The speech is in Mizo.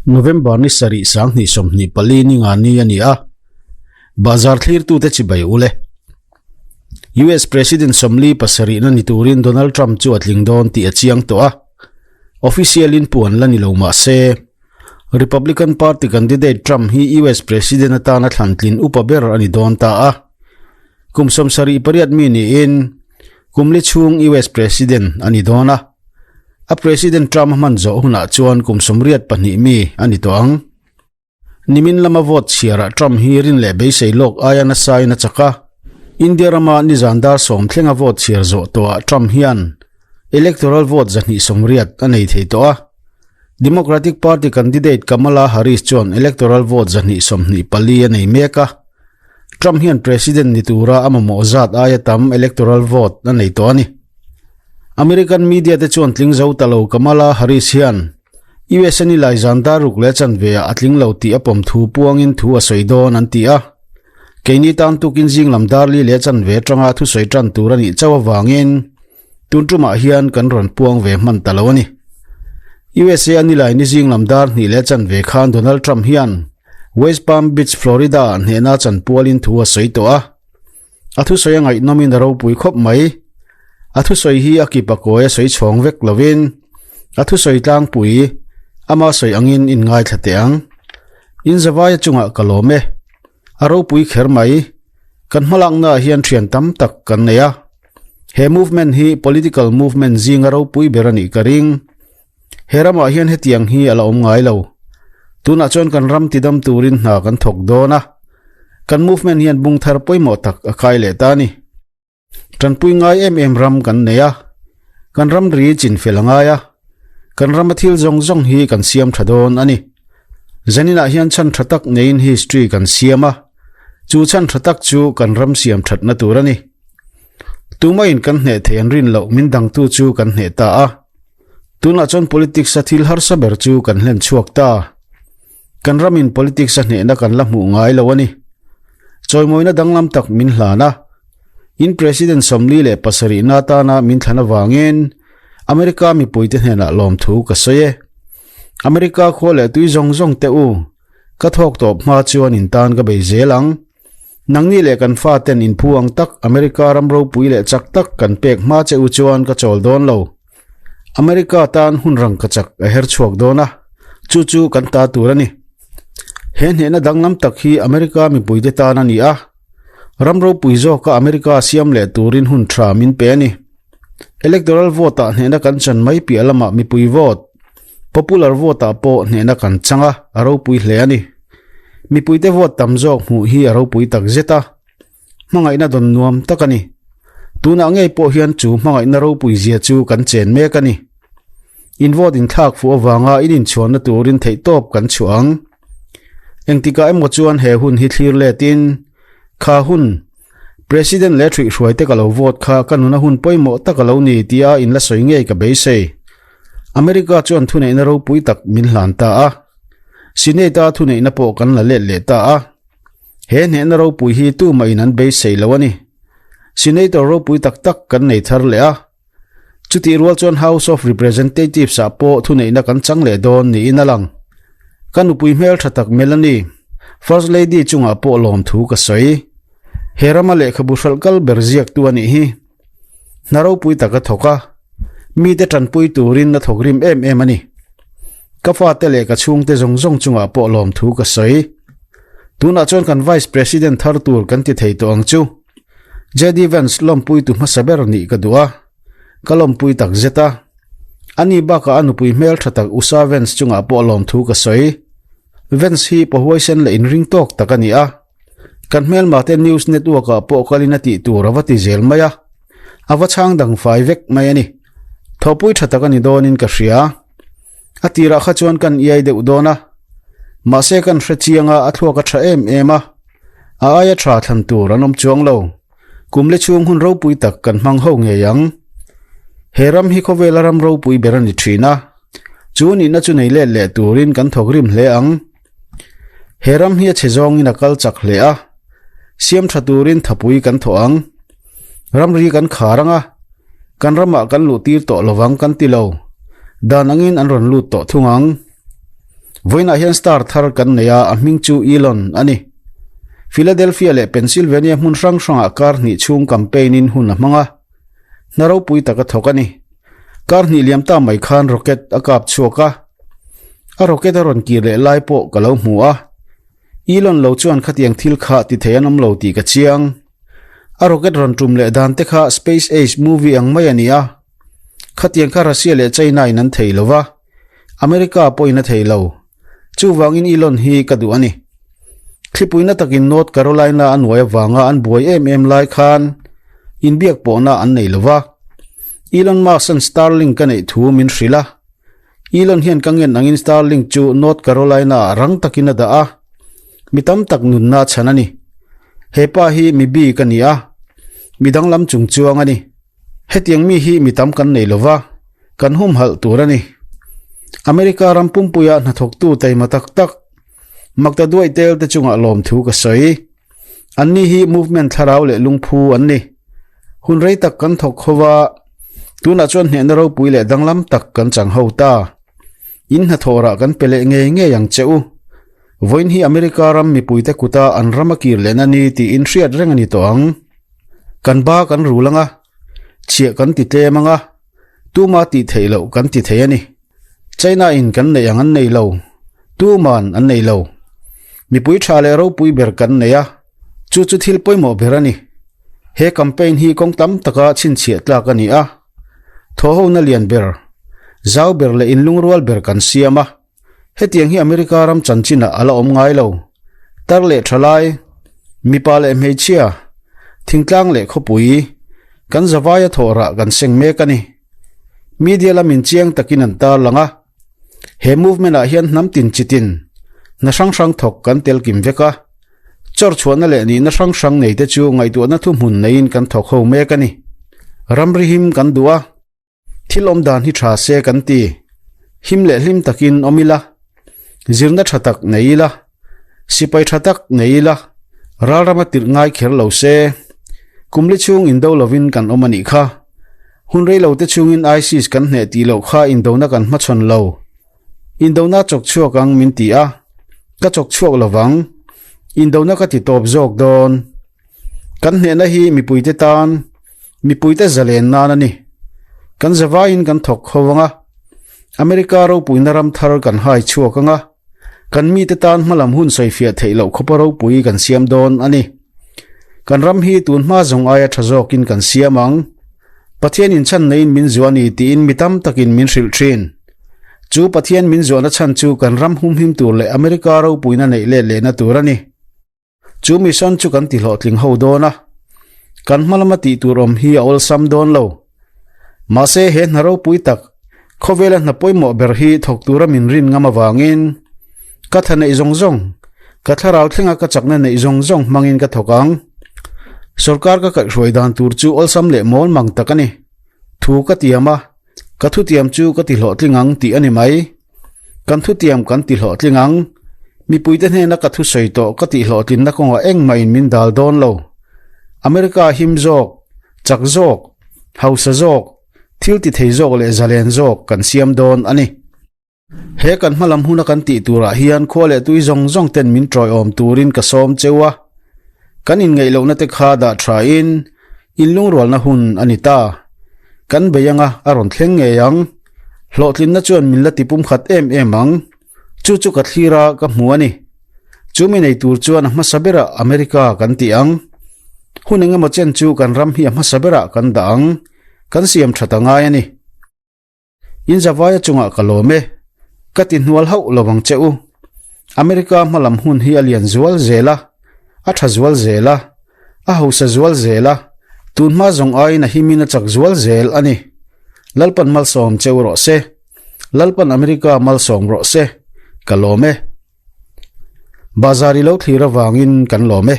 November ni sarih 2024 ni nga ni a ni a, Bazar thlirtute chibai u le. US President 47 na ni turin Donald Trump chu a tling dawn tih a chiang tawh a, official in puan la ni lo mah se, Republican Party candidate Trump hi US President atana thlan tlin upa ber a ni dawn ta a. Kum 78 mi niin kum li chhung US President a ni dawn a. A President term a hman zawh hunah chuan kum 82 mi a ni tawh ang. Nimin lama vote chhiarah Trump hi rin leh beisei lawk aia nasa in a chak a. India rama nizan dar sawm thlenga vote chhiar zawh tawhah Trump hian electoral vote 280 a nei thei tawh a. Democratic Party candidate Kamala Harris chuan electoral vote 124 a nei mek a. Trump hian president ni tura a mamawh zat aia tam electoral vote a nei tawh a ni. American media te chuan tling zo ta lo Kamala Harris hian US a ni lai zan dar ruk leh chanve ah a tling lo tih a pawm thu puangin thu a sawi dawn an ti a. Keini tan tukin zing lam dar li leh chanve atanga thusawi tan tur a nih chauh avangin tun tumah hian kan rawn puang ve hman ta lo a ni. USA a ni lai ni zing lam dar hnih leh chanve khan Donald Trump hian West Palm Beach, Florida ah hnehna chanpualin thu a sawi tawh a. A thusawi a ngaihnawmin a ropui khawp mai. A thusawi hi a kip a kawi a sawi chhawng vek lovin a thusawi tlangpui ama sawi angin in ngaithla teh ang. In zavaia chungah ka lawm e. A ropui kher mai. Kan hmalaknaah hian thian tam tak kan nei a. He movement hi political movement zinga ropui ber a nih ka ring. He ramah hian hetiang hi a la awm ngai lo. Tunah chuan kan ram tidam turin hna kan thawk dawn a. Kan movement hian bung thar pawimawh tak a kai leh ta a ni. Tanpui ngai em em ram kan nei a. Kan ram ri chin fel a ngai a. Kan rama thil zawng zawng hi kan siam tha dawn a ni. Zaninah hian chhan tha tak neiin history kan siam a. Chu chhan tha tak chu kan ram siam thatna tur a ni. Tumahin kan hneh thei an rin loh min dangtu chu kan hneh ta a. Tunah chuan politics a thil harsa ber chu kan hlen chhuak ta. Kan ramin politics a hnehna kan la hmuh ngai lo a ni. Chawimawina danglam tak min hlan a. In President 47 na atana min thlan avangin America mipuite hnenah lawmthu ka sawi e. America khua leh tui zawng zawng te u, ka thawk tawp hma chuan in tan ka bei zel ang. Nangni leh kan fa ten in phu ang tak America ram ropui leh chak tak kan pek hma che u chuan ka chawl dawn lo. America tan hun rang ka chak a her chhuak dawn a, chu chu kan ta tur a ni. He hnehna danglam tak hi America mipuite tan a ni a, ram ropui zawka America siam leh turin hun tha min pe a ni. Electoral vote ah hnehna kan chan mai piah lamah mipui vote, popular vote ah pawh hnehna kan chang a, a ropui hle a ni. Mipuite vote tam zawk hmuh hi a ropui tak zet a, hmangaihna dawn nuam tak a ni. Tunah ngei pawh hian chu hmangaihna ropui zia chu kan chen mek a ni. In vote inthlak fuh avanga in inchhuanna turin theihtawp kan chhuah ang. Engtikah emaw chuan he hun hi thlir letin, kha hun, President leh ṭhuihhruaite ka lo vote kha ka nuna hun pawimawh tak a lo ni tia in la sawi ngei ka beisei. America chuan thuneihna ropui tak min hlan ta a. Senate-a thuneihna pawh kan la let leh ta a. He hnehna ropui hi tumah in an beisei lo a ni. Senator ropui tak tak kan nei thar leh a. Chutih rual chuan House of Representatives ah pawh thuneihna kan chang leh dawn niin a lang. Ka nupui hmel tha tak Melanie, First Lady chungah pawh lawmthu ka sawi. He rama lehkhabu hralh kal ber ziaktu a nih hi. Hna ropui tak a thawk a, mite tanpui turin a thawk rim em em a ni. Ka fate leh ka chhungte zawng zawng chungah pawh lawmthu ka sawi. Tunah chuan kan Vice President thar tur kan ti thei tawh ang chu. JD Vance lawmpui tu hmasa ber nih ka duh a, ka lawmpui tak zet a. Ani bakah a nupui hmel tha tak Usa Vance chungah pawh lawmthu ka sawi. Vance hi pahuaisen leh inring tawk tak a ni a. Kan hmelmate news network ah pawh kalin a tih tur a va ti zel mai a, a va chhang dang fai vek mai a ni. Thawhpui tha tak a ni dawnin ka hria. A tirah kha chuan kan iai deuh dawn a, mahse kan hre chiang a, a thluak a tha em em a, a aia tha thlan tur an awm chuang lo. Kum le chhung hun ropui tak kan hmang ho ngei ang. He ram hi khawvela ram ropui ber a ni thin a, chu nihna chu nei let leh turin kan thawk rim hle ang. He ram hi a chhe zawngin a kal chak hle a, siam tha turin thapui kan thawh ang. Ramri kan khar ang a, kan ramah kan luh tir tawh lovang kan ti lo. Dan angin an rawn lut tawh thung ang. Vawiinah hian star thar kan nei a, a hming chu Elon a ni. Philadelphia leh Pennsylvania hmun hrang hrangah kar hnih chhung campaign-in hun a hmang a, hna ropui tak a thawk a ni. Kar hnih liam ta mai khan rocket a kap chhuak a, a rocket a rawn kir leh lai pawh ka lo hmu a. Elon lo chuan khatiang thil kha ti thei an awm lo tih ka chiang. A rocket rawn tum leh dan te kha Space Age movie ang mai a ni a. Khatiang kha Russia leh China in an thei lo va, America pawhin a thei lo. Chuvangin Elon hi ka duh a ni. Thlipuina takin North Carolina a nuai avanga an buai em em lai khan inbiak pawhna an nei lo va. Elon Musk-a'n Starlink ka neih thu min hrilh a. Elon hian ka ngen angin Starlink chu North Carolina-ah rang takin a dah a, mi tam tak nunna a chhan a ni. He pa hi mi bik a ni a, mi danglam chung chuang a ni. Hetiang mi hi mi tam kan nei lova, kan humhalh tur a ni. America ram pumpuia hnathawktu taima tak tak, Makta duai tel te chungah lawmthu ka sawi. Anni hi movement thlarau leh lungphu an ni. Hun rei tak kan thawk ho va, tunah chuan hnehna ropui leh danglam tak kan chang ho ta. In hnathawhrah kan pe leh ngei ngei ang che u. Vawiin hi America ram mipuite kuta an ram a kir lehna ni tiin hriat reng a ni tawh ang. Kan ba kan rul ang a, chhiah kan ti tlem ang a, tuma tih theih loh kan ti thei a ni. China in kan neih ang an nei lo, tuman an nei lo. Mipui tha leh ropui ber kan nei a, chu chu thil pawimawh ber a ni. He campaign hi kawng tam taka chhinchhiah tlak a ni a, thawhhona lian ber, zau ber leh inlungrual ber kan siam a. Hetiang hi America ram chanchinah a la awm ngai lo. Tar leh thalai, mipa leh hmeichhia, thingtlang leh khawpui, kan zavaia thawhrah kan seng mek a ni. Media lamin chiang takin an tarlang a, he movement ah hian hnam tin chitin, hna hrang hrang thawk kan tel kim vek a, chawr chhuahna leh nihna hrang hrang nei te chu ngaihtuahna thuhmun neiin kan thawk ho mek a ni. Ramri him kan duh a, thil awm dan hi tha se kan ti, him leh hlim takin awm ila, zirna tha tak nei ila, Sipai tha tak nei ila, ralrama tirh ngai kher lo se. Kumli chhung indo lovin kan awm a nih kha. Hun rei lo te chhungin ISIS kan hneh tih loh kha indona kan hmachhawn lo. Indona chawk chhuak ang min ti a, ka chawk chhuak lovang. Indona ka ti tawp zawk dawn. Kan hnehna hi mipuite tan, mipuite zalen nan a ni. Kan zavaiin kan thawk ho ang a, America ropuina ram thar kan hai chhuak ang a. Kan mite tan hmalam hun sawifiah theih loh khawpa ropui kan siam dawn a ni. Kan ram hi tun hma zawng aia tha zawkin kan siam ang. Pathian inchhan neiin min zuah a ni tiin mi tam takin min hrilh thin. Chu Pathian min zuahna chhan chu kan ram humhim tur leh America ropuina neih let lehna tur a ni. Chu mission chu kan ti hlawhtling ho dawn a, kan hma lama tih tur awm hi a awlsam dawn lo. Mahse he hna ropui tak, khawvela hna pawimawh ber hi thawk tura min rin ngam avangin ka tha neih zawng zawng, ka thlarau thlenga ka chakna neih zawng zawng hmangin ka thawk ang. Sorkar ka kaihhruai dan tur chu awlsam leh mawl mang tak a ni. Thu ka tiam a, ka thutiam chu ka ti hlawhtling ang tih a ni mai. Kan thutiam kan ti hlawhtling ang. Mipuite hnena ka thusawi tawh ka tih hlawhtlinna kawngah engmahin min dal dawn lo. America him zawk, chak zawk, hausa zawk, thil ti thei zawk leh zalen zawk kan siam dawn a ni. He kan hmalam huna kan tih turah hian khua leh tui zawng zawng ten min tawiawm turin ka sawm cheu a. Kan inngeih lohna te kha dah thain inlungrualna hun a ni ta. Kan bei anga a rawn thleng ngei ang. Hlawhtlinna chuan min la ti pumkhat em em ang. Chu chu ka thlir a, ka hmu a ni. Chu mi nei tur chuan a hmasa berah America kan ti ang. Hun engemaw chen chu kan ram hi a hmasa berah kan dah ang. Kan siam that a ngai a ni. In zavaia chungah ka lawm e. Ka ti hnual hauh lo ang che u. America hmalam hun hi a lian zual zel a, a tha zual zel a, a hausa zual zel a, tun hma zawng aiin a himin a chak zual zel a ni. Lalpan malsawm che u rawh se. Lalpan America malsawm rawh se. Ka lawm e. Bazar i lo thlir avangin kan lawm e.